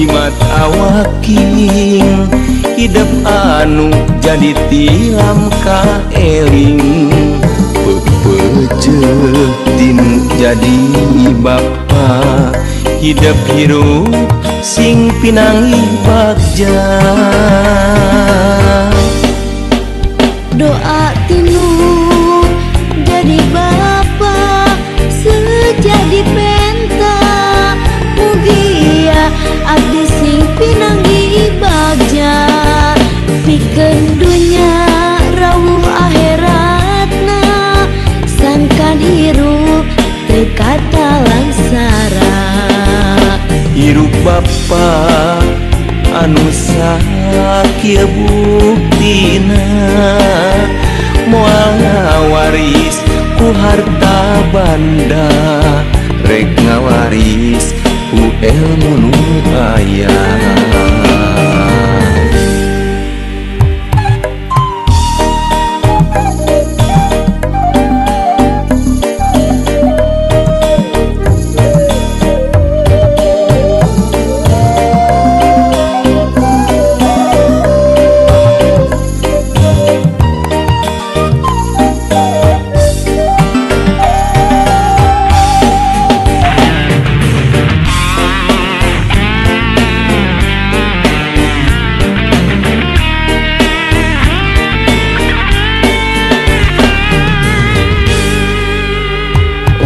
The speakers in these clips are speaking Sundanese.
jimat awaking hidup anu jadi tilam kaeling. Pepejeuh tinu jadi bapa hidup hirup sing pinanggih bagja. Doa tinu jadi bapa sejadi penta, mugia abdi sing pinanggih bagja. Pikeun dunya rawuh akhiratna, sangkan hirup teu kata langsara. Hirup bapa anu sakieu buktina, moal ngawaris ku harta banda, rek ngawaris ku ilmu nu aya.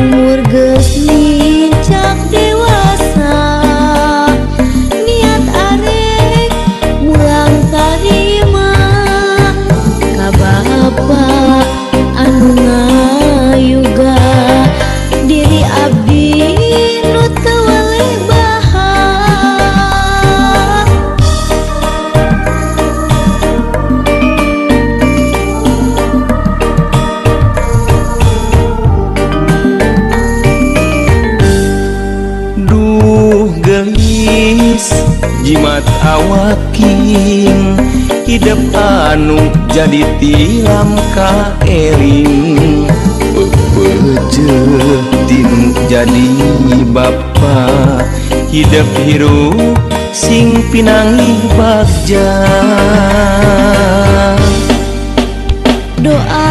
Umur geus nincak dewasa, niat arek mulang tarima ka bapa anu ngayuga diri abdi nu teu weleh bahak. Duh gelis jimat awaking hidup anu jadi tilam kaeling. Pepejeuh tinu jadi bapa hidup hirup sing pinanggih bagja. Doa